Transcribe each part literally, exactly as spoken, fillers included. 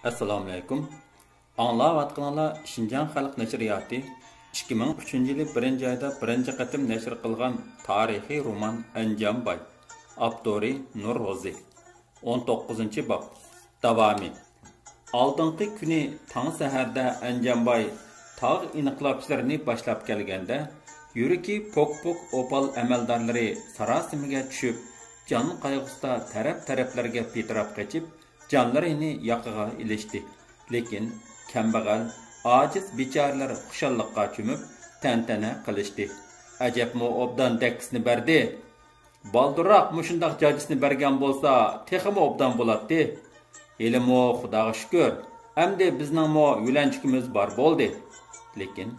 ئەسسالامۇئەلەيكۇم. ئاڭلاۋاتقىنىڭلار شىنجاڭ خەلق نەشرىياتى ئىككى مىڭ ئۈچىنچى يىلى بىرىنچى ئايدا بىرىنچى قېتىم نەشر قىلغان تارىخىي رومان ئەنجانباي. ئاپتورى نۇر روزى. ئون توققۇزىنچى باب. داۋامى. ئالدىنقى كۈنى تاڭ سەھەردە ئەنجانباي تاغ ئىنقىلابچىلىرىنى باشلاپ كەلگەندە، يۈرىكى پوك-پوك ئوپال ئەمەلدارلىرى ساراسىمىگە چۈشۈپ، جان قايغۇسىدا تەرەپ-تەرەپلەرگە پىتىراپ قېچىپ، جانلىرىنى ياقىغا ئېلىشتى. لېكىن كەمبەغەل، ئاجىز بىچارىلەر خۇشاللىققا چۆمۈپ، تەنتەنە قىلىشتى. ئەجەبمۇ ئوبدان دەككىسىنى بەردى! بالدۇرراق مۇشۇنداق جاجىسىنى بەرگەن بولسا، تېخىمۇ ئوبدان بولاتتى. ھېلىمۇ خۇداغا شۈكۈر، ئەمدى بىزنىڭمۇ يۆلەنچۈكىمىز بار بولدى. لېكىن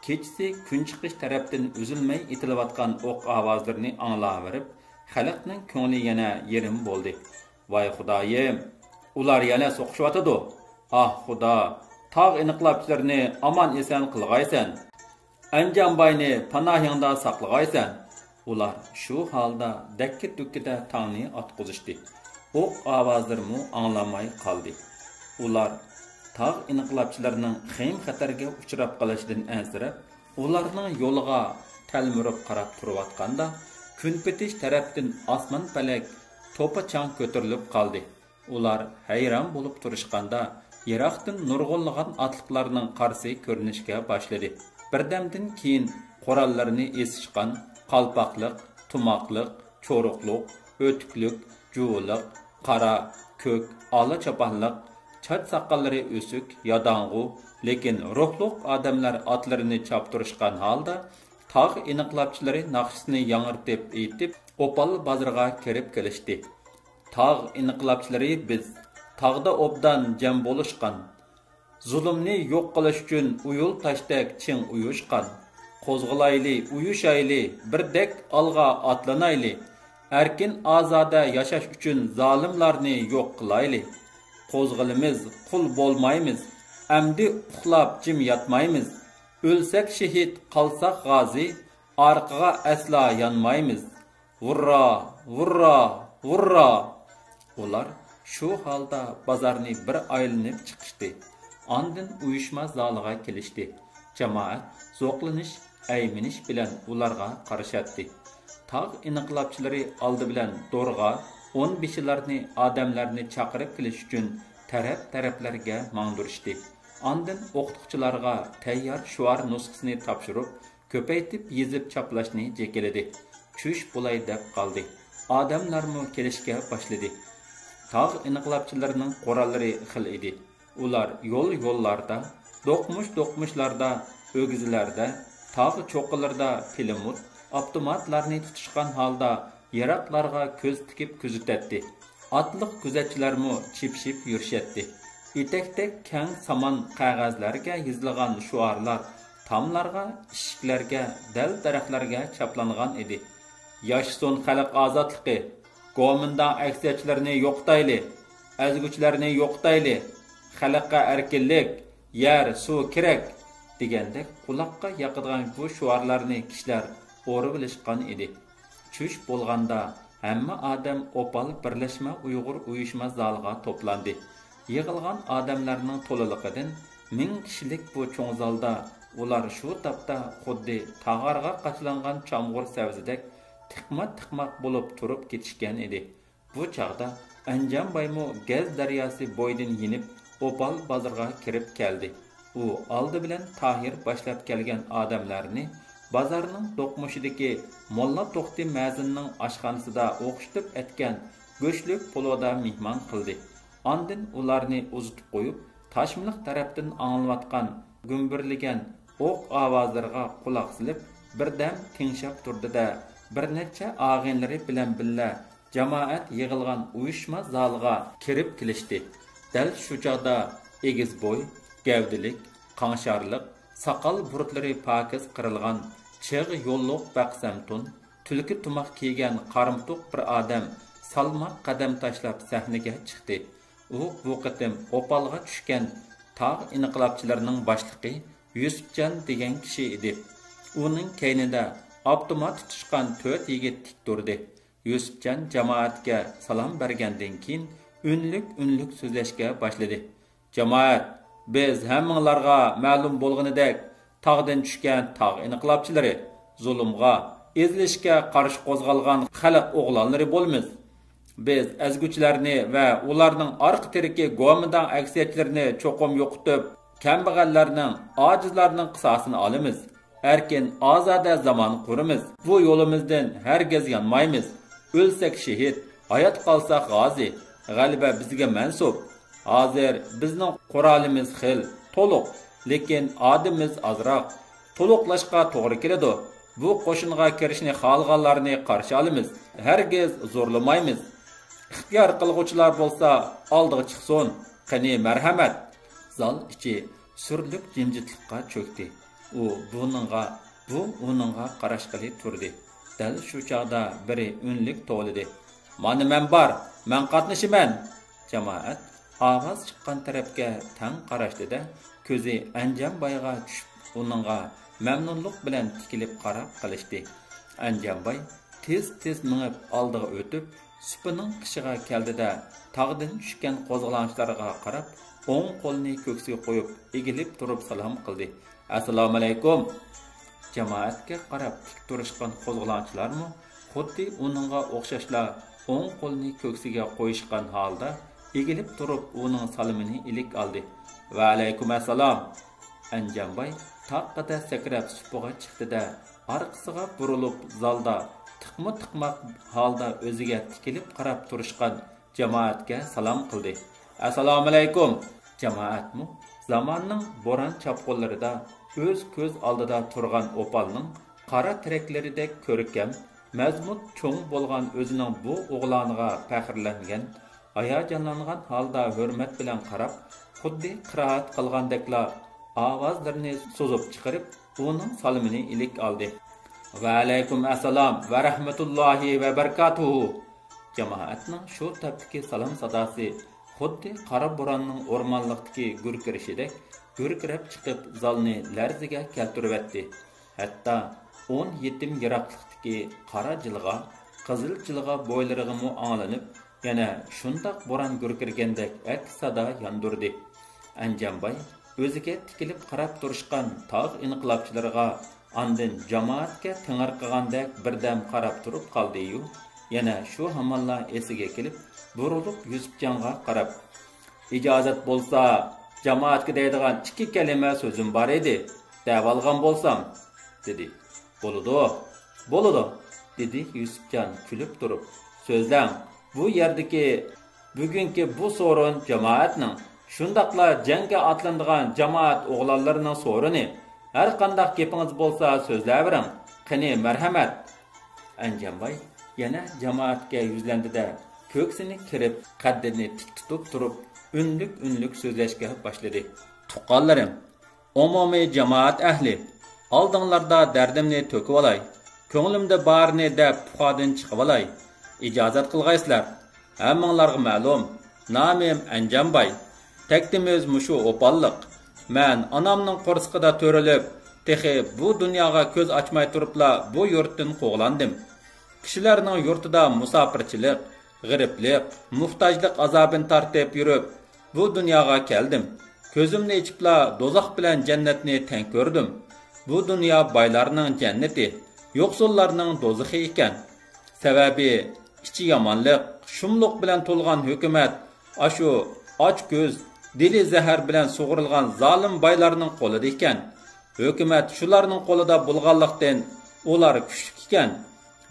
كېچىسى كۈن چىقىش تەرەپتىن ئۈزۈلمەي ئېتىلىۋاتقان ئوق ئاۋازلىرىنى ئاڭلاۋېرىپ، خەلقنىڭ كۆڭلى يەنە يېرىم بولدى. ۋاي خۇدايىم، ئۇلار يەنە سوقۇشۇۋاتىدۇ. ئاھ خۇدا، تاغ ئىنقىلابچىلىرىنى ئامان-ئېسەن قىلغايسەن! ئەنجانباينى پاناھىڭدا ساقلىغايسەن! ئۇلار شۇ ھالدا دەككە-دۈككىدە تاڭنى ئاتقۇزۇشتى. ئوق ئاۋازلىرىمۇ ئاڭلانماي قالدى. ئۇلار تاغ ئىنقىلابچىلىرىنىڭ خېيىم-خەتەرگە ئۇچراپ قېلىشىدىن ئەنسىرەپ، ئۇلارنىڭ يولىغا تەلمۈرۈپ قاراپ تۇرۇۋاتقاندا، كۈنپېتىش تەرەپتىن ئاسمان پەلەك توپا چاڭ كۆتۈرۈلۈپ قالدى. ئۇلار ھەيران بولۇپ تۇرۇشقاندا، يىراقتىن نۇرغۇنلىغان ئاتلىقلارنىڭ قارىسى كۆرۈنۈشكە باشلىدى. بىردەمدىن كېيىن قوراللىرىنى ئېسىشقان قالپاقلىق، تۇماقلىق، چورۇقلۇق، ئۆتۈكلۈك، جۇۋىلىق، قارا، كۆك، ئالا چاپانلىق، چاچ ساقاللىرى ئۆسۈك، ياداڭغۇ، لېكىن روھلۇق ئادەملەر ئاتلىرىنى چاپتۇرۇشقان ھالدا تاغ ئىنقىلابچىلىرى ناخشىسىنى ياڭرىتىپ ئېيتىپ، ئوپال بازىرىغا كىرىپ كېلىشتى. تاغ ئىنقىلابچىلىرى بىز، تاغدا ئوبدان جەم بولۇشقان. زۇلۇمنى يوق قىلىش ئۈچۈن ئۇيۇل تاشتەك چىڭ ئۇيۇشقان. قوزغىلايلى، ئۇيۇشايلى، بىردەك ئالغا ئاتلىنايلى. ئەركىن ئازادە ياشاش ئۈچۈن زالىملارنى يوق قىلايلى. قوزغىلىمىز، قۇل بولمايمىز. ئەمدى ئۇخلاپ جىم ياتمايمىز. ئۆلسەك شېھىت، قالساق غازى، ئارقىغا ئەسلا يانمايمىز. ھۇررا! ھۇررا! ھۇررا! ئۇلار شۇ ھالدا بازارنى بىر ئايلىنىپ چىقىشتى. ئاندىن ئۇيۇشما زالىغا كېلىشتى. جامائەت زوقلىنىش، ئەيمىنىش بىلەن ئۇلارغا قارىشاتتى. تاغ ئىنقىلابچىلىرى ئالدى بىلەن دورغا، ئونبېشىلارنى، ئادەملەرنى چاقىرىپ كېلىش ئۈچۈن تەرەپ-تەرەپلەرگە ماڭدۇرۇشتى. ئاندىن ئوقۇتقۇچىلارغا تەييار شوئار نۇسخىسىنى تاپشۇرۇپ، كۆپەيتىپ يېزىپ چاپلاشنى جېكىلىدى. چۈش بولاي دەپ قالدى. ئادەملەرمۇ كېلىشكە باشلىدى. تاغ ئىنقىلابچىلىرىنىڭ قوراللىرى خىل ئىدى. ئۇلار يول-يوللاردا، دوقمۇش-دوقمۇشلاردا، ئۆگزىلەردە، تاغ چوققىلىرىدا پىلىموت، ئاپتوماتلارنى تۇتۇشقان ھالدا يىراقلارغا كۆز تىكىپ كۆزىتەتتى. ئاتلىق كۆزەتچىلەرمۇ چىپشىپ يۈرۈشەتتى. ئېتەكتەك كەڭ سامان قەغەزلەرگە يېزىلغان شوئارلار تاملارغا، ئىشىكلەرگە، دەل-دەرەخلەرگە چاپلانغان ئىدى. ياشىسۇن خەلق ئازادلىقى! گومىنداڭ ئەكسىيەتچىلىرىنى يوقىتايلى! ئەزگۈچىلەرنى يوقىتايلى! خەلققە ئەركىنلىك، يەر، سۇ كېرەك! دېگەندەك قۇلاققا ياقىدىغان بۇ شوئارلارنى كىشىلەر ئورىۋېلىشقان ئىدى. چۈش بولغاندا ھەممە ئادەم ئوپال بىرلەشمە ئۇيغۇر ئۇيۇشما زالىغا توپلاندى. يىغىلغان ئادەملەرنىڭ تولىلىقىدىن مىڭ كىشىلىك بۇ چوڭ زالدا ئۇلار شۇ تاپتا خۇددى تاغارغا قاچىلانغان چامغۇر سەۋزىدەك تىقما-تىقماق بولۇپ تۇرۇپ كېتىشكەن ئىدى. بۇ چاغدا ئەنجانبايمۇ گەز دەرياسى بويىدىن يېنىپ، ئوپال بازىرىغا كىرىپ كەلدى. ئۇ ئالدى بىلەن تاھىر باشلاپ كەلگەن ئادەملەرنى بازارنىڭ دوقمۇشىدىكى موللا توختى مەزىننىڭ ئاشخانىسىدا ئوخشىتىپ ئەتكەن گۆشلۈك پولۇدا مېھمان قىلدى. ئاندىن ئۇلارنى ئۇزىتىپ قويۇپ، تاشمىلىق تەرەپتىن ئاڭلىنىۋاتقان گۈمبۈرلىگەن ئوق ئاۋازلىرىغا قۇلاق سېلىپ، بىردەم تىڭشاپ تۇردى-دە، بىر نەچچە ئاغىنىلىرى بىلەن بىللە جامائەت يىغىلغان ئۇيۇشما زالىغا كىرىپ كېلىشتى. دەل شۇ چاغدا ئېگىز بوي، گەۋدىلىك، قاڭشارلىق، ساقال بۇرۇتلىرى پاكىز قىرىلغان، چىغ يوللۇق بەقسەمتۇن، تۈلكە تۇماق كىيگەن قارىمۇتۇق بىر ئادەم سالماق قەدەم تاشلاپ سەھنىگە چىقتى. ئۇ بۇ قېتىم ئوپالغا چۈشكەن تاغ ئىنقىلابچىلىرىنىڭ باشلىقى يۈسۈپجان دېگەن كىشى ئىدى. ئۇنىڭ كەينىدە ئاپتومات تۇتۇشقان تۆت يىگىت تىك تۇردى. يۈسۈپجان جامائەتكە سالام بەرگەندىن كېيىن، ئۈنلۈك-ئۈنلۈك سۆزلەشكە باشلىدى. جامائەت، بىز ھەممىڭلارغا مەلۇم بولغىنىدەك، تاغدىن چۈشكەن تاغ ئىنقىلابچىلىرى، زۇلۇمغا، ئېزىلىشكە قارشى قوزغالغان خەلق ئوغلانلىرى بولىمىز. بىز ئەزگۈچىلەرنى ۋە ئۇلارنىڭ ئارقا تىرىكى گومىنداڭ ئەكسىيەتچىلىرىنى چوقۇم يوقىتىپ، كەمبەغەللەرنىڭ، ئاجىزلارنىڭ قىساسىنى ئالىمىز. ئەركىن، ئازادە زامان قۇرىمىز. بۇ يولىمىزدىن ھەرگىز يانمايمىز. ئۆلسەك شېھىت، ھايات قالساق غازى. غەلىبە بىزگە مەنسۇپ. ھازىر بىزنىڭ قورالىمىز خېلى تولۇق، لېكىن ئادىمىمىز ئازراق. تولۇقلاشقا توغرا كېلىدۇ. بۇ قوشۇنغا كىرىشنى خالىغانلارنى قارشى ئالىمىز. ھەرگىز زورلىمايمىز. ئىختىيار قىلغۇچىلار بولسا ئالدىغا چىقسۇن. قېنى، مەرھەمەت! زال ئىچى سۈرلۈك جىمجىتلىققا چۆكتى. ئۇ بۇنىڭغا، بۇ ئۇنىڭغا قاراشقىلى تۇردى. دەل شۇ چاغدا بىرى ئۈنلۈك توۋلىدى: «مانا مەن بار، مەن قاتنىشىمەن!» جامائەت ئاۋاز چىققان تەرەپكە تەڭ قاراشتى-دە، كۆزى ئەنجانبايغا چۈشۈپ، ئۇنىڭغا مەمنۇنلۇق بىلەن تىكىلىپ قاراپ قېلىشتى. ئەنجانباي تېز-تېز مېڭىپ ئالدىغا ئۆتۈپ، سۇپىنىڭ قېشىغا كەلدى-دە، تاغدىن چۈشكەن قوزغىلاڭچىلارغا قاراپ، ئوڭ قولىنى كۆكسىگە قويۇپ، ئېگىلىپ تۇرۇپ سالام قىلدى. «ئەسسالامۇئەلەيكۇم!» جامائەتكە قاراپ تىك تۇرۇشقان قوزغىلاڭچىلارمۇ خۇددى ئۇنىڭغا ئوخشاشلا ئوڭ قولىنى كۆكسىگە قويۇشقان ھالدا ئېگىلىپ تۇرۇپ ئۇنىڭ سالىمىنى ئىلىك ئالدى. «ۋەئەلەيكۇم ئەسسالام!» ئەنجانباي تاققىدە سەكرەپ سۇپىغا چىقتى-دە، ئارقىسىغا بۇرۇلۇپ زالدا تىقما تىقماق ھالدا ئۆزىگە تىكىلىپ قاراپ تۇرۇشقان جامائەتكە سالام قىلدى. «ئەسسالامۇئەلەيكۇم!» جامائەتمۇ زاماننىڭ بوران-چاپقۇنلىرىدا ئۆز كۆز ئالدىدا تۇرغان ئوپالنىڭ قارا تىرەكلىرىدەك كۆركەم، مەزمۇت چوڭ بولغان ئۆزىنىڭ بۇ ئوغلانىغا پەخىرلەنگەن، ھاياجانلانغان ھالدا ھۆرمەت بىلەن قاراپ، خۇددى قىرائەت قىلغاندەكلا ئاۋازلىرىنى سوزۇپ چىقىرىپ، ئۇنىڭ سالىمىنى ئىلىك ئالدى. «ۋەئەلەيكۇم ئەسسالام ۋە رەھمەتۇللاھى ۋە بەرىكاتۇھۇ!» جامائەتنىڭ شۇ تاپتىكى سالام ساداسى خۇددى قارا بوراننىڭ ئورمانلىقتىكى گۈركىرىشىدەك گۈركىرەپ چىقىپ، زالنى لەرزىگە كەلتۈرۈۋەتتى. ھەتتا ئون يېتىم يىراقلىقتىكى قارا جىلغا، قىزىل جىلغا بويلىرىغىمۇ ئاڭلىنىپ، يەنە شۇنداق بوران گۈركىرىگەندەك ئەكس سادا ياندۇردى. ئەنجانباي ئۆزىگە تىكىلىپ قاراپ تۇرۇشقان تاغ ئىنقىلابچىلىرىغا، ئاندىن جامائەتكە تېڭىرقىغاندەك بىردەم قاراپ تۇرۇپ قالدى-يۇ، يەنە شۇ ھامانلا ئېسىگە كېلىپ، بۇرۇلۇپ يۈسۈپجانغا قاراپ، «ئىجازەت بولسا، جامائەتكە دەيدىغان ئىككى كەلىمە سۆزۈم بار ئىدى، دەۋالغان بولسام» دېدى. «بولىدۇ، بولىدۇ» دېدى يۈسۈپجان كۈلۈپ تۇرۇپ. «سۆزلەڭ، بۇ يەردىكى، بۈگۈنكى بۇ سورۇن جامائەتنىڭ، شۇنداقلا جەڭگە ئاتلىنىدىغان جامائەت ئوغلانلىرىنىڭ سورۇنى. ھەرقانداق گېپىڭىز بولسا سۆزلەۋېرىڭ، قېنى، مەرھەمەت!» ئەنجانباي يەنە جامائەتكە يۈزلەندى-دە، كۆكسىنى كېرىپ، قەددىنى تىك تۇتۇپ تۇرۇپ، ئۈنلۈك-ئۈنلۈك سۆزلەشكە باشلىدى. «تۇغقانلىرىم، ئومۇمىي جامائەت ئەھلى، ئالدىڭلاردا دەردىمنى تۆكۈۋالاي، كۆڭلۈمدە بارىنى دەپ پۇخادىن چىقىۋالاي. ئىجازەت قىلغايسىلەر. ھەممىڭلارغا مەلۇم، نامىم ئەنجانباي. تەكتىمىز مۇشۇ ئوپاللىق. مەن ئانامنىڭ قورسىقىدا تۆرىلىپ، تېخى بۇ دۇنياغا كۆز ئاچماي تۇرۇپلا بۇ يۇرتتىن قوغلاندىم. كىشىلەرنىڭ يۇرتىدا مۇساپىرچىلىق، غېرىبلىق، موھتاجلىق ئازابىنى تارتىپ يۈرۈپ، بۇ دۇنياغا كەلدىم. كۆزۈمنى ئېچىپلا دوزاخ بىلەن جەننەتنى تەڭ كۆردۈم. بۇ دۇنيا بايلارنىڭ جەننىتى، يوقسۇللارنىڭ دوزىخى ئىكەن. سەۋەبى، ئىچى يامانلىق، شۇملۇق بىلەن تولغان ھۆكۈمەت ئاشۇ ئاچكۆز، دىلى زەھەر بىلەن سۇغۇرۇلغان زالىم بايلارنىڭ قولىدا ئىكەن. ھۆكۈمەت شۇلارنىڭ قولىدا بولغانلىقتىن، ئۇلار كۈچلۈك ئىكەن.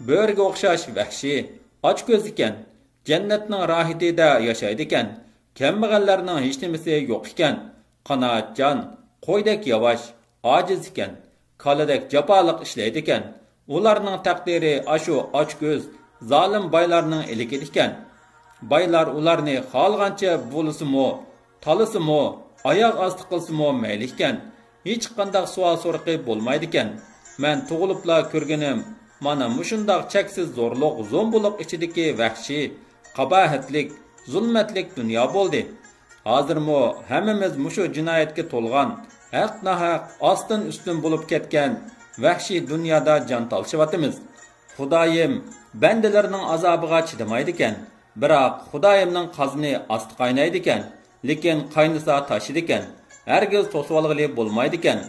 بۆرىگە ئوخشاش ۋەھشىي، ئاچكۆز ئىكەن. جەننەتنىڭ راھىتىدە ياشايدىكەن. كەمبەغەللەرنىڭ ھېچنېمىسى يوق ئىكەن. قانائەتجان، قويدەك ياۋاش، ئاجىز ئىكەن. كالىدەك جاپالىق ئىشلەيدىكەن. ئۇلارنىڭ تەقدىرى ئاشۇ ئاچكۆز، زالىم بايلارنىڭ ئىلكىدىكەن. بايلار ئۇلارنى خالىغانچە بۇلىسىمۇ، تالىسىمۇ، ئاياغ ئاستى قىلسىمۇ مەيلى ئىكەن. ھېچقانداق سوئال-سورىقى بولمايدىكەن. مەن تۇغۇلۇپلا كۆرگىنىم مانا مۇشۇنداق چەكسىز زورلۇق، زومبۇلۇق ئىچىدىكى ۋەھشىي، قاباھەتلىك، زۇلمەتلىك دۇنيا بولدى. ھازىرمۇ ھەممىمىز مۇشۇ جىنايەتكە تولغان، ھەق-ناھەق، ئاستىن-ئۈستۈن بولۇپ كەتكەن ۋەھشىي دۇنيادا جان تالىشىۋاتىمىز. خۇدايىم بەندىلىرىنىڭ ئازابىغا چىدىمايدىكەن، بىراق خۇدايىمنىڭ قازىنى ئاستا قاينايدىكەن. لېكىن قاينىسا تاشىدىكەن، ھەرگىز توسۇۋالغىلى بولمايدىكەن.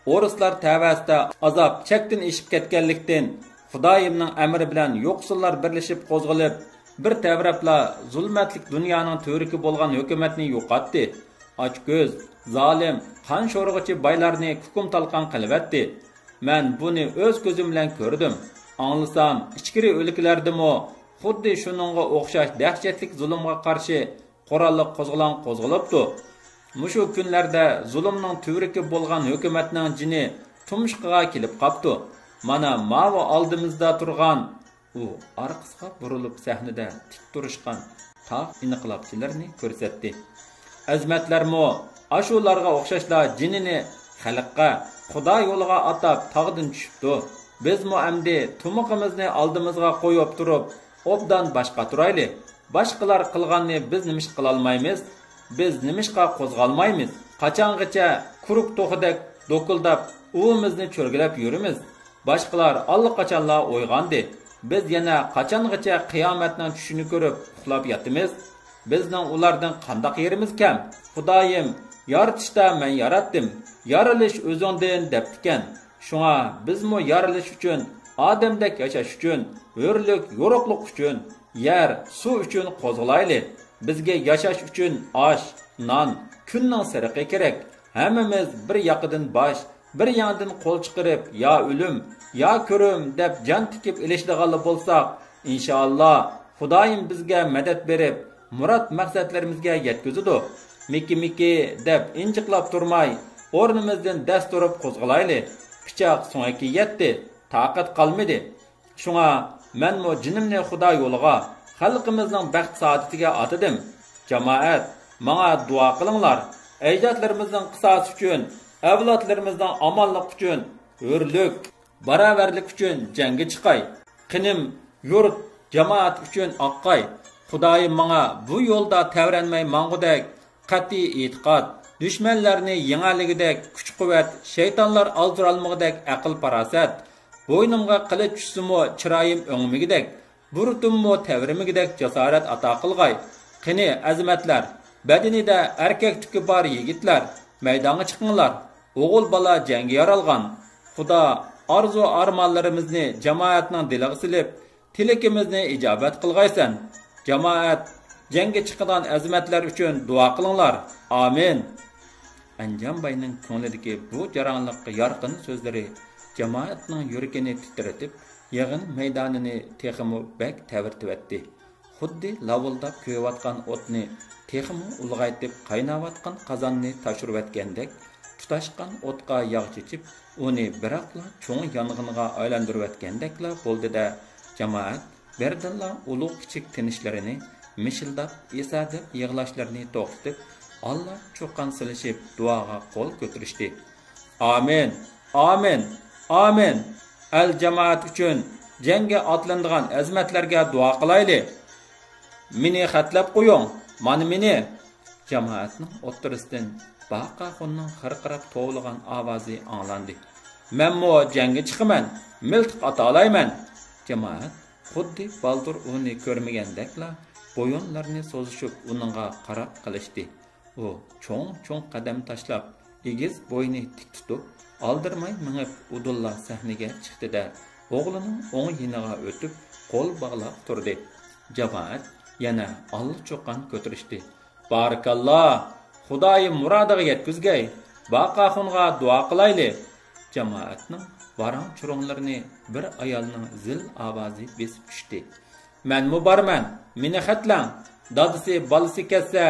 ئورۇسلار تەۋەسىدە ئازاب چەكتىن ئېشىپ كەتكەنلىكتىن، خۇدايىمنىڭ ئەمرى بىلەن يوقسۇللار بىرلىشىپ قوزغىلىپ، بىر تەۋرەپلا زۇلمەتلىك دۇنيانىڭ تۈۋرۈكى بولغان ھۆكۈمەتنى يوقاتتى. ئاچكۆز، زالىم، قان شورىغۇچى بايلارنى كۇكۇم-تالقان قىلىۋەتتى. مەن بۇنى ئۆز كۆزۈم بىلەن كۆردۈم. ئاڭلىسام، ئىچكىرى ئۆلكىلەردىمۇ خۇددى شۇنىڭغا ئوخشاش دەھشەتلىك زۇلۇمغا قارشى قوراللىق قوزغىلاڭ قوزغىلىپتۇ. مۇشۇ كۈنلەردە زۇلۇمنىڭ تۈۋرۈكى بولغان ھۆكۈمەتنىڭ جېنى تۇمشۇقىغا كېلىپ قاپتۇ. مانا ماۋۇ ئالدىمىزدا تۇرغان، ئۇ ئارقىسىغا بۇرۇلۇپ سەھنىدە تىك تۇرۇشقان تاغ ئىنقىلابچىلىرىنى كۆرسەتتى. ئەزىمەتلەرمۇ ئاشۇلارغا ئوخشاشلا جېنىنى خەلققە، خۇدا يولىغا ئاتاپ تاغدىن چۈشۈپتۇ. بىزمۇ ئەمدى تۇمىقىمىزنى ئالدىمىزغا قويۇپ تۇرۇپ، ئوبدان باش قاتۇرايلى. باشقىلار قىلغاننى بىز نېمىشقا قىلالمايمىز؟ بىز نېمىشقا قوزغالمايمىز؟ قاچانغىچە كۇرۇك توخۇدەك دوكۇلداپ، ئۇۋىمىزنى چۆرگىلەپ يۈرىمىز؟ باشقىلار ئاللىقاچانلا ئويغاندى. بىز يەنە قاچانغىچە قىيامەتنىڭ چۈشىنى كۆرۈپ ئۇخلاپ ياتىمىز؟ بىزنىڭ ئۇلاردىن قانداق يېرىمىز كەم؟ خۇدايىم، يارىتىشتا مەن ياراتتىم، يارىلىش ئۆزۈڭدىن دەپتىكەن. شۇڭا بىزمۇ يارىلىش ئۈچۈن، ئادەمدەك ياشاش ئۈچۈن، ھۆرلۈك، يورۇقلۇق ئۈچۈن، يەر، سۇ ئۈچۈن قوزغىلايلى. بىزگە ياشاش ئۈچۈن ئاش، نان، كۈننىڭ سېرىقى كېرەك. ھەممىمىز بىر ياقىدىن باش، بىر ياندىن قول چىقىرىپ، يا ئۆلۈم، يا كۆرۈم دەپ جان تىكىپ ئېلىشىدىغانلا بولساق، ئىنشائاللا، خۇدايىم بىزگە مەدەت بېرىپ، مۇراد مەقسەتلىرىمىزگە يەتكۈزىدۇ. مىكى مىكى دەپ ئىنجىقلاپ تۇرماي، ئورنىمىزدىن دەس تۇرۇپ قوزغىلايلى. پىچاق سۆڭەككە يەتتى، تاقەت قالمىدى. شۇڭا مەنمۇ جېنىمنى خۇدا يولىغا، خەلقىمىزنىڭ بەخت سائادىتىگە ئاتىدىم. جامائەت، ماڭا دۇئا قىلىڭلار. ئەجدادلىرىمىزنىڭ قىساسى ئۈچۈن، ئەۋلادلىرىمىزنىڭ ئامانلىقى ئۈچۈن، ھۆرلۈك، باراۋەرلىك ئۈچۈن جەڭگە چىقاي. قېنىم، يۇرت، جامائەت ئۈچۈن ئاققاي. خۇدايىم ماڭا بۇ يولدا تەۋرەنمەي ماڭغۇدەك قەتئىي ئېتىقاد، دۈشمەنلەرنى يېڭەلىگۈدەك كۈچ-قۇۋۋەت، شەيتانلار ئازدۇرالمىغۇدەك ئەقىل-پاراسەت، بوينۇمغا قىلىچ چۈشسىمۇ چىرايىم ئۆڭمىگۈدەك، بۇرۇتۇممۇ تەۋرىمىگۈدەك جاسارەت ئاتا قىلغاي. قېنى، ئەزىمەتلەر، بەدىنىدە ئەركەكلىكى بار يىگىتلەر، مەيدانغا چىقىڭلار. ئوغۇل بالا جەڭگە يارالغان. خۇدا ئارزۇ-ئارمانلىرىمىزنى جامائەتنىڭ دىلىغا سېلىپ، تىلىكىمىزنى ئىجابەت قىلغايسەن. جامائەت، جەڭگە چىقىدىغان ئەزىمەتلەر ئۈچۈن دۇئا قىلىڭلار. ئامىن. ئەنجان باينىڭ كۆڭلىدىكى بۇ جاراڭلىق يارقىن سۆزلىرى جامائەتنىڭ يۈرىكىنى تىترىتىپ، يىغىن مەيدانىنى تېخىمۇ بەك تەۋرىتىۋەتتى. خۇددى لاۋۇلداپ كۆيۈۋاتقان ئوتنى تېخىمۇ ئۇلغايتىپ، قايناۋاتقان قازاننى تاشۇرۇۋەتكەندەك، تۇتاشقان ئوتقا ياغ چېچىپ، ئۇنى بىراقلا چوڭ يانغىنغا ئايلاندۇرۇۋەتكەندەكلا بولدى-دە، جامائەت بىردىنلا ئۇلۇغ-كىچىك تىنىشلىرىنى، مىشىلداپ، ئېسەدەپ يىغلاشلىرىنى توختىتىپ، ئاللا چۇقان سېلىشىپ دۇئاغا قول كۆتۈرۈشتى. ئامىن، ئامىن، ئامىن! ئەل جامائەت ئۈچۈن جەڭگە ئاتلىنىدىغان ئەزىمەتلەرگە دۇئا قىلايلى. مېنى خەتلەپ قويۇڭ، مانا مېنى! جامائەتنىڭ ئوتتۇرىسىدىن باقاخۇننىڭ خىرقىراپ توۋلىغان ئاۋازى ئاڭلاندى. مەنمۇ جەڭگە چىقىمەن، مىلتىق ئاتالايمەن! جامائەت خۇددى بالدۇر ئۇنى كۆرمىگەندەكلا بويۇنلىرىنى سوزۇشۇپ ئۇنىڭغا قاراپ قېلىشتى. ئۇ چوڭ-چوڭ قەدەم تاشلاپ، ئېگىز بوينى تىك تۇتۇپ، ئالدىرىماي مېڭىپ ئۇدۇللا سەھنىگە چىقتى-دە، ئوغلىنىڭ ئوڭ يېنىغا ئۆتۈپ، قول باغلاپ تۇردى. جامائەت يەنە ئاللىچۇقان كۆتۈرۈشتى. بارىكاللا! خۇدايىم مۇرادىغا يەتكۈزگەي! باقاخۇنغا دۇئا قىلايلى! جامائەتنىڭ ۋاراڭ-چۇرۇڭلىرىنى بىر ئايالنىڭ زىل ئاۋازى بېسىپ چۈشتى. مەنمۇ بارىمەن، مېنى خەتلەڭ! دادىسى، بالىسى كەتسە،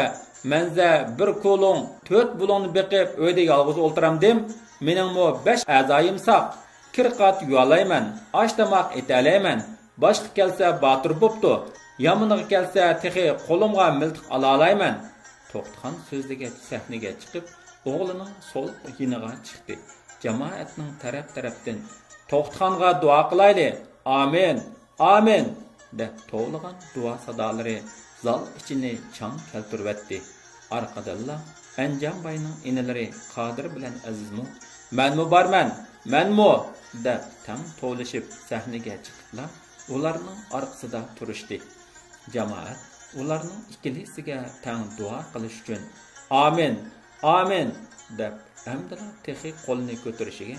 مەنزە بىر كولۇڭ، تۆت بۇلۇڭنى بېقىپ، ئۆيدە يالغۇز ئولتۇرامدىم؟ مېنىڭمۇ بەش ئەزايىم ساق. كىر-قات يۇيالايمەن، ئاش-تاماق ئېتەلەيمەن. باشقا كەلسە باتۇر بوپتۇ، يامىنىغا كەلسە تېخى قولۇمغا مىلتىق ئالالايمەن. توختىخان سۆزلىگەچ سەھنىگە چىقىپ، ئوغلىنىڭ سول يېنىغا چىقتى. جامائەتنىڭ تەرەپ-تەرەپتىن، توختىخانغا دۇئا قىلايلى، ئامىن، ئامىن! دەپ توۋلىغان دۇئا سادالىرى زال ئىچىنى چاڭ كەلتۈرۈۋەتتى. ئارقىدىنلا ئەنجان باينىڭ ئىنىلىرى قادىر بىلەن ئەزىزمۇ، مەنمۇ بارمەن، مەنمۇ! دەپ تەڭ توۋلىشىپ سەھنىگە چىقىپلا، ئۇلارنىڭ ئارقىسىدا تۇرۇشتى. جامائەت ئۇلارنىڭ ئىككىلىسىگە تەڭ دۇئا قىلىش ئۈچۈن «ئامىن! ئامىن!» دەپ، ئەمدىلا تېخى قولىنى كۆتۈرۈشىگە،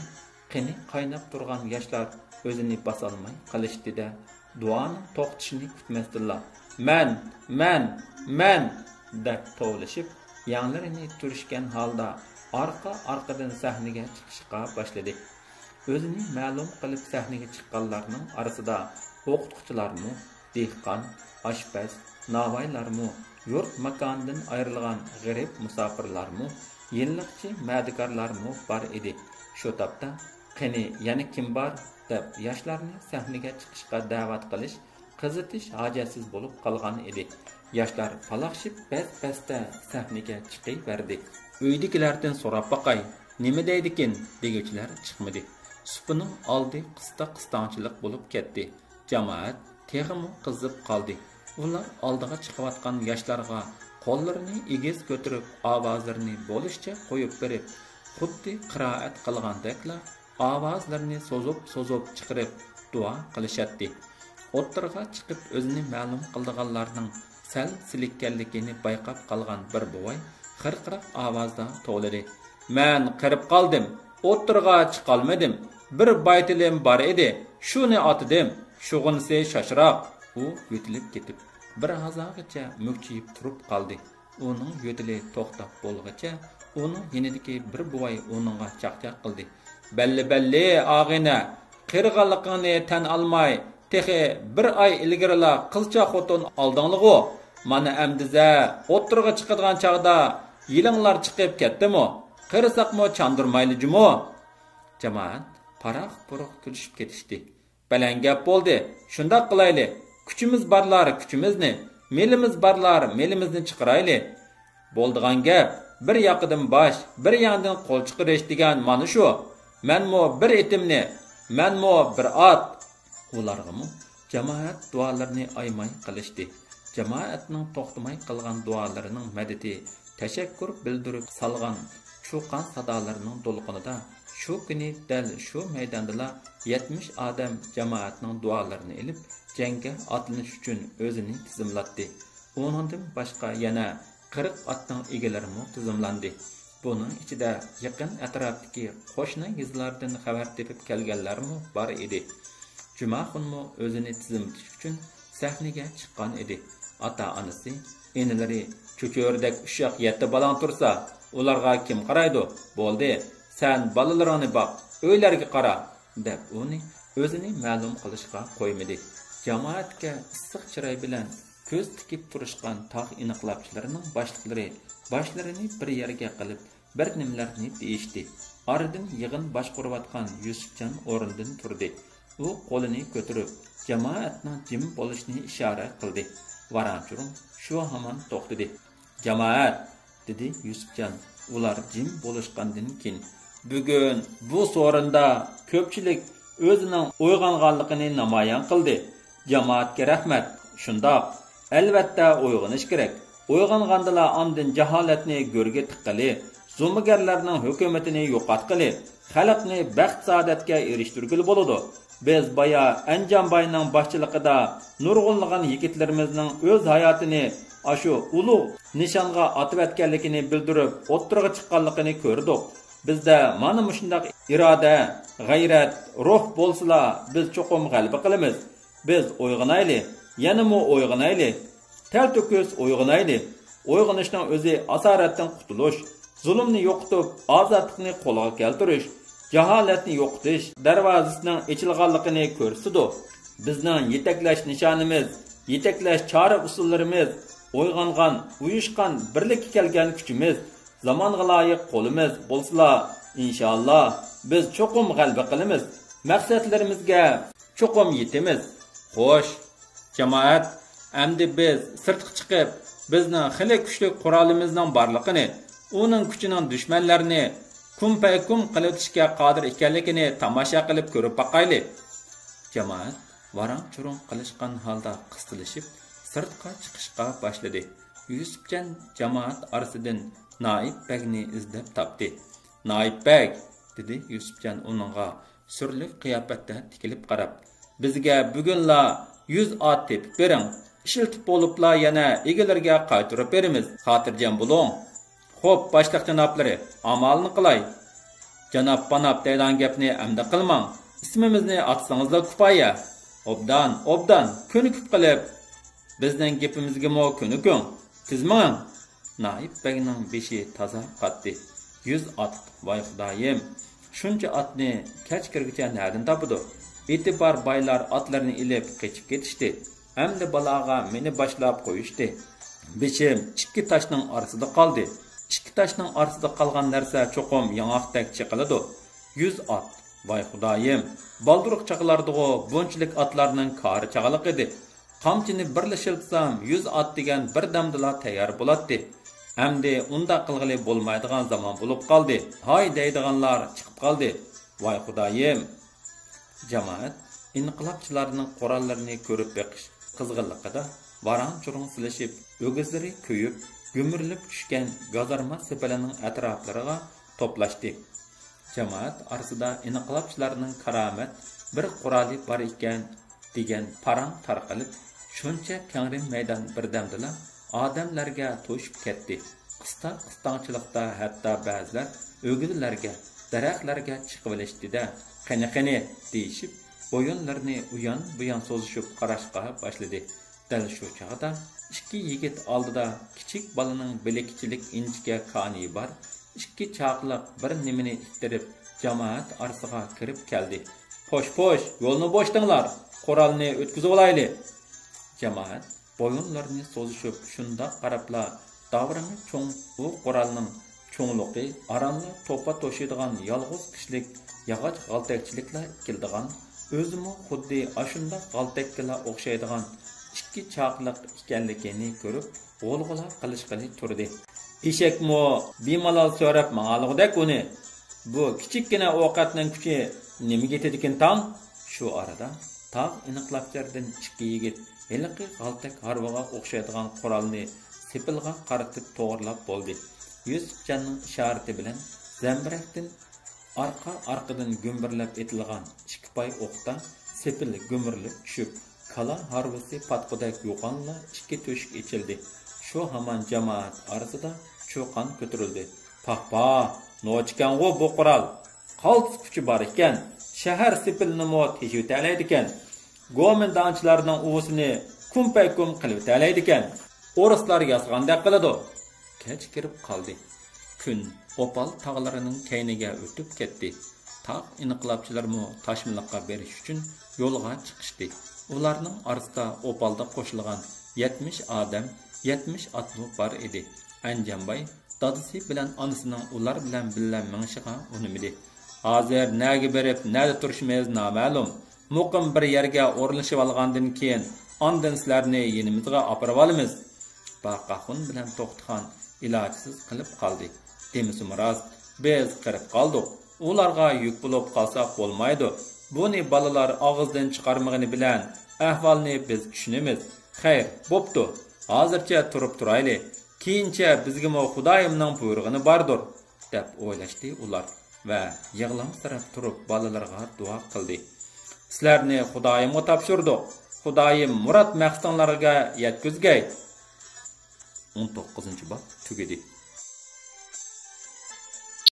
قېنى قايناپ تۇرغان ياشلار ئۆزىنى باسالماي قېلىشتى-دە، دۇئانىڭ توختىشىنى كۈتمەستىنلا، «مەن! مەن! مەن!» دەپ توۋلىشىپ، يەڭلىرىنى تۈرۈشكەن ھالدا ئارقا-ئارقىدىن سەھنىگە چىقىشقا باشلىدى. ئۆزىنى مەلۇم قىلىپ سەھنىگە چىققانلارنىڭ ئارىسىدا ئوقۇتقۇچىلارمۇ، دېھقان، ئاشپەز، ناۋايلارمۇ، يۇرت ماكانىدىن ئايرىلغان غېرىب مۇساپىرلارمۇ، يىللىقچى مەدىكارلارمۇ بار ئىدى. شۇ تاپتا، «قېنى، يەنە كىم بار؟» دەپ ياشلارنى سەھنىگە چىقىشقا دەۋەت قىلىش، قىزىتىش ھاجەتسىز بولۇپ قالغان ئىدى. ياشلار پالاقشىپ بەس-بەستە سەھنىگە چىقىۋەردى. «ئۆيدىكىلەردىن سوراپ باقاي، نېمە دەيدىكىن؟» دېگۈچىلەر چىقمىدى. سۇپىنىڭ ئالدى قىستاق-قىستاڭچىلىق بولۇپ كەتتى. جامائەت تېخىمۇ قىزىپ قالدى. ئۇلار ئالدىغا چىقىۋاتقان ياشلارغا قوللىرىنى ئېگىز كۆتۈرۈپ، ئاۋازلىرىنى بولۇشىچە قويۇپ بېرىپ، خۇددى قىرائەت قىلغاندەكلا ئاۋازلىرىنى سوزۇپ-سوزۇپ چىقىرىپ دۇئا قىلىشاتتى. ئوتتۇرىغا چىقىپ ئۆزىنى مەلۇم قىلىدىغانلارنىڭ سەل سېلىككەنلىكىنى بايقاپ قالغان بىر بوۋاي خىرقىراق ئاۋازدا توۋلىدى: «مەن قېرىپ قالدىم، ئوتتۇرىغا چىقالمىدىم. بىر بايتىلىم بار ئىدى، شۇنى ئاتىدىم، شۇغىنىسى شاشراق.» ئۇ يۆتىلىپ كېتىپ، بىر ھازاغىچە مۈكچىيىپ تۇرۇپ قالدى. ئۇنىڭ يۆتىلى توختاپ بولغىچە، ئۇنىڭ يېنىدىكى بىر بوۋاي ئۇنىڭغا چاقچاق قىلدى: «بەللى، بەللى، ئاغىنە، قېرىغانلىقىڭنى تەن ئالماي، تېخى بىر ئاي ئىلگىرىلا قىزچاق خوتۇن ئالدىڭلىغۇ؟ مانا ئەمدىزە ئوتتۇرىغا چىقىدىغان چاغدا يىلىڭلار چىقىپ كەتتىمۇ؟ قېرىساقمۇ چاندۇرمايلى جۇمۇ.» جامائەت پاراق-پۇرۇق كۈلۈشۈپ كېتىشتى. «بەلەن گەپ بولدى، شۇنداق قىلايلى، كۈچىمىز بارلار كۈچىمىزنى، مېلىمىز بارلار مېلىمىزنى چىقىرايلى. بولىدىغان گەپ، بىر ياقىدىن باش، بىر ياندىن قول چىقىرىش دېگەن مانا شۇ. مەنمۇ بىر ئېتىمنى، مەنمۇ بىر ئات.» ئۇلارغىمۇ جامائەت دۇئالىرىنى ئايىماي قىلىشتى. جامائەتنىڭ توختىماي قىلغان دۇئالىرىنىڭ مەدىتى، تەشەككۈر بىلدۈرۈپ سالغان چۇقان سادالىرىنىڭ دولقۇنىدا شۇ كۈنى دەل شۇ مەيداندىلا يەتمىش ئادەم جامائەتنىڭ دۇئالىرىنى ئېلىپ، جەڭگە ئاتلىنىش ئۈچۈن ئۆزىنى تىزىملاتتى. ئۇنىڭدىن باشقا يەنە قىرىق ئاتنىڭ ئىگىلىرىمۇ تىزىملاندى. بۇنىڭ ئىچىدە يېقىن ئەتراپتىكى قوشنا يېزىلاردىن خەۋەر تېپىپ كەلگەنلەرمۇ بار ئىدى. جۇماخۇنمۇ ئۆزىنى تىزىملىتىش ئۈچۈن سەھنىگە چىققان ئىدى. ئاتا-ئانىسى، ئىنىلىرى، «چۆچۈرىدەك ئۇششاق يەتتە بالاڭ تۇرسا، ئۇلارغا كىم قارايدۇ؟ بولدى، سەن بالىلىرىڭنى باق، ئۆيلەرگە قارا» دەپ ئۇنى ئۆزىنى مەلۇم قىلىشقا قويمىدى. جامائەتكە ئىسسىق چىراي بىلەن كۆز تىكىپ تۇرۇشقان تاغ ئىنقىلابچىلىرىنىڭ باشلىقلىرى باشلىرىنى بىر يەرگە قىلىپ، بىر نېمىلەرنى دېيىشتى. ئارىدىن يىغىن باشقۇرۇۋاتقان يۈسۈپجان ئورنىدىن تۇردى. ئۇ قولىنى كۆتۈرۈپ، جامائەتنىڭ جىم بولۇشىنى ئىشارە قىلدى. ۋاران-چۇرۇڭ شۇ ھامان توختىدى. «جامائەت!» دېدى يۈسۈپجان، ئۇلار جىم بولۇشقاندىن كېيىن. «بۈگۈن بۇ سورۇندا كۆپچىلىك ئۆزىنىڭ ئويغانغانلىقىنى نامايان قىلدى. جامائەتكە رەھمەت. شۇنداق، ئەلۋەتتە ئويغىنىش كېرەك. ئويغانغاندىلا ئاندىن جاھالەتنى گۆرگە تىققىلى، زومىگەرلەرنىڭ ھۆكۈمىتىنى يوقاتقىلى، خەلقنى بەخت-سائادەتكە ئېرىشتۈرگىلى بولىدۇ. بىز بايا ئەنجانباينىڭ باشچىلىقىدا نۇرغۇنلىغان يىگىتلىرىمىزنىڭ ئۆز ھاياتىنى ئاشۇ ئۇلۇغ نىشانغا ئاتىۋەتكەنلىكىنى بىلدۈرۈپ ئوتتۇرىغا چىققانلىقىنى كۆردۇق. بىزدە مانا مۇشۇنداق ئىرادە، غەيرەت، روھ بولسىلا، بىز چوقۇم غەلىبە قىلىمىز. بىز ئويغىنايلى، يەنىمۇ ئويغىنايلى. تەلتۆكۈس ئويغىنايلى. ئويغىنىشنىڭ ئۆزى ئاسارەتتىن قۇتۇلۇش، زۇلۇمنى يوقىتىپ، ئازادلىقنى قولغا كەلتۈرۈش، جاھالەتنى يوقىتىش دەرۋازىسىنىڭ ئېچىلغانلىقىنى كۆرسىتىدۇ. بىزنىڭ يېتەكلەش نىشانىمىز، يېتەكلەش چارە-ئۇسۇللىرىمىز، ئويغانغان، ئۇيۇشقان، بىرلىككە كەلگەن كۈچىمىز، زامانغا لايىق قولىمىز بولسىلا، ئىنشائاللا، بىز چوقۇم غەلىبە قىلىمىز. مەقسەتلىرىمىزگە چوقۇم يېتىمىز. خوش، جامائەت، ئەمدى بىز سىرتقا چىقىپ، بىزنىڭ خېلى كۈچلۈك قورالىمىزنىڭ بارلىقىنى، ئۇنىڭ كۈچىنىڭ دۈشمەنلەرنى كۇمپەيكۇم قىلىۋېتىشكە قادىر ئىكەنلىكىنى تاماشا قىلىپ كۆرۈپ باقايلى. جامائەت ۋاراڭ-چۇرۇڭ قىلىشقان ھالدا قىستىلىشىپ، سىرتقا چىقىشقا باشلىدى. يۈسۈپجان جامائەت ئارىسىدىن نائىپ بەگنى ئىزدەپ تاپتى. نائىپ بەگ، دېدى يۈسۈپجان ئۇنىڭغا سۈرلۈك قىياپەتتە تىكىلىپ قاراپ، بىزگە بۈگۈنلا يۈز ئات تېپىپ بېرىڭ. ئىشلىتىپ بولۇپلا يەنە ئىگىلىرىگە قايتۇرۇپ بېرىمىز. خاتىرجەم بولۇڭ. خوپ، باشلىق جانابلىرى، ئامالنى قىلاي. جاناب پاناپ دەيدىغان گەپنى ئەمدى قىلماڭ. ئىسمىمىزنى ئاتىسىڭىزلا كۇپايە. ئوبدان، ئوبدان، كۆنۈكۈپ قېلىپ، بىزنىڭ گېپىمىزگىمۇ كۆنۈكۈڭ. تېز مېڭىڭ. نايىپ بەگنىڭ بېشى تازا قاتتى. يۈز ئات، ۋاي خۇدايىم! شۇنچە ئاتنى كەچ كىرگۈچە نەدىن تاپىدۇ؟ ئېتى بار بايلار ئاتلىرىنى ئېلىپ قېچىپ كېتىشتى. ئەمدى بالاغا مېنى باشلاپ قويۇشتى. بېشىم ئىككى تاشنىڭ ئارىسىدا قالدى. ئىككى تاشنىڭ ئارىسىدا قالغان نەرسە چوقۇم ياڭاقتەك چېقىلىدۇ. يۈز ئات، ۋاي خۇدايىم! بالدۇرقى چاغلاردىغۇ بۇنچىلىك ئاتلارنىڭ كارى چاغلىق ئىدى. قامچىنى بىرلا شىلتىسام، يۈز ئات دېگەن بىردەمدىلا تەييار بولاتتى. ئەمدى ئۇنداق قىلغىلى بولمايدىغان زامان بولۇپ قالدى. ھاي دەيدىغانلار چىقىپ قالدى. ۋاي خۇدايىم! جامائەت ئىنقىلابچىلارنىڭ قوراللىرىنى كۆرۈپ بېقىش قىزغىنلىقىدا ۋاراڭ-چۇرۇڭ سېلىشىپ، ئۆگزىلىرى كۆيۈپ، گۈمۈرۈلۈپ چۈشكەن گازارما سېپىلىنىڭ ئەتراپلىرىغا توپلاشتى. جامائەت ئارىسىدا ئىنقىلابچىلارنىڭ كارامەت بىر قورالى بار ئىكەن، دېگەن پاراڭ تارقىلىپ، شۇنچە كەڭرى مەيدان بىردەمدىلا ئادەملەرگە توشۇپ كەتتى. قىستاڭ-قىستاڭچىلىقتا ھەتتا بەزىلەر ئۆگزىلەرگە، دەرەخلەرگە چىقىۋېلىشتى-دە، «قېنى، قېنى!» دېيىشىپ، بويۇنلىرىنى ئۇيان-بۇيان سوزۇشۇپ قاراشقا باشلىدى. دەل شۇ چاغدا ئىككى يىگىت ئالدىدا كىچىك بالىنىڭ بىلىكىچىلىك ئىنچىكە كانىيى بار ئىككى چاقىلىق بىر نېمىنى ئىتتىرىپ، جامائەت ئارىسىغا كىرىپ كەلدى. «پوش، پوش، يولنى بوشىتىڭلار، قورالنى ئۆتكۈزۈۋالايلى!» جامائەت بويۇنلىرىنى سوزۇشۇپ شۇنداق قاراپلا، داۋراڭى چوڭ بۇ قورالنىڭ چوڭلۇقى ئارانلا توپا توشۇيدىغان يالغۇز كىشىلىك ياغاچ غالتەكچىلىكلا كېلىدىغان، ئۆزىمۇ خۇددى ئاشۇنداق غالتەككىلا ئوخشايدىغان ئىككى چاقىلىق ئىكەنلىكىنى كۆرۈپ، غۇلغۇلا قىلىشقىلى تۇردى. «ئېشەكمۇ بىمالال سۆرەپ ماڭالىغۇدەك ئۇنى. بۇ كىچىككىنە ئوقەتنىڭ كۈچى نېمىگە يېتىدىكىن تاڭ؟» شۇ ئارىدا تاغ ئىنقىلابچىلاردىن ئىككى يىگىت ھېلىقى غالتەك ھارۋىغا ئوخشايدىغان قورالنى سېپىلغا قارىتىپ توغرىلاپ بولدى. يۈسۈپجاننىڭ ئىشارىتى بىلەن زەمبىرەكتىن ئارقا-ئارقىدىن گۈمبۈرلەپ ئېتىلغان ئىككى پاي ئوقتا سېپىل گۈمۈرۈلۈپ چۈشۈپ، كالا ھارۋىسى پاتقۇدەك يوغانلا ئىككى تۆشۈك ئېچىلدى. شۇ ھامان جامائەت ئارىسىدا چۇقان كۆتۈرۈلدى. «پاھ، پاھ، نوچىكەنغۇ بۇ قورال! قالتىس كۈچى بار ئىكەن، شەھەر سېپىلىنىمۇ تېشىۋېتەلەيدىكەن، گومىنداڭچىلارنىڭ ئۇۋىسىنى كۇمپەيكۇم قىلىۋېتەلەيدىكەن. ئورۇسلار ياسىغاندەك قىلىدۇ.» كەچ كىرىپ قالدى. كۈن ئوپال تاغلىرىنىڭ كەينىگە ئۆتۈپ كەتتى. تاغ ئىنقىلابچىلىرىمۇ تاشمىلىققا بېرىش ئۈچۈن يولغا چىقىشتى. ئۇلارنىڭ ئارىسىدا ئوپالدا قوشۇلغان يەتمىش ئادەم، يەتمىش ئاتمۇ بار ئىدى. ئەنجانباي دادىسى بىلەن ئانىسىنىڭ ئۇلار بىلەن بىللە مېڭىشىغا ئۇنىمىدى. «ھازىر نەگە بېرىپ، نەدە تۇرۇشىمىز نامەلۇم. مۇقىم بىر يەرگە ئورۇنلىشىۋالغاندىن كېيىن، ئاندىن سىلەرنى يېنىمىزغا ئاپىرىۋالىمىز.» باقاخۇن بىلەن توختىخان ئىلاجسىز قېلىپ قالدى. «دېمىسىمۇ راست، بىز قېرىپ قالدۇق. ئۇلارغا يۈك بولۇپ قالساق بولمايدۇ. بۇنى بالىلار ئاغزىدىن چىقارمىغىنى بىلەن ئەھۋالنى بىز چۈشىنىمىز. خەير، بوپتۇ، ھازىرچە تۇرۇپ تۇرايلى. كېيىنچە بىزگىمۇ خۇدايىمنىڭ بۇيرۇغىنى باردۇر.» دەپ ئويلاشتى ئۇلار ۋە يىغلامسىراپ تۇرۇپ بالىلىرىغا دۇئا قىلدى. «سىلەرنى خۇدايىمغا تاپشۇردۇق. خۇدايىم مۇراد مەقسىتىڭلارغا يەتكۈزگەي.» ئون توققۇزىنچى باب تۈگىدى.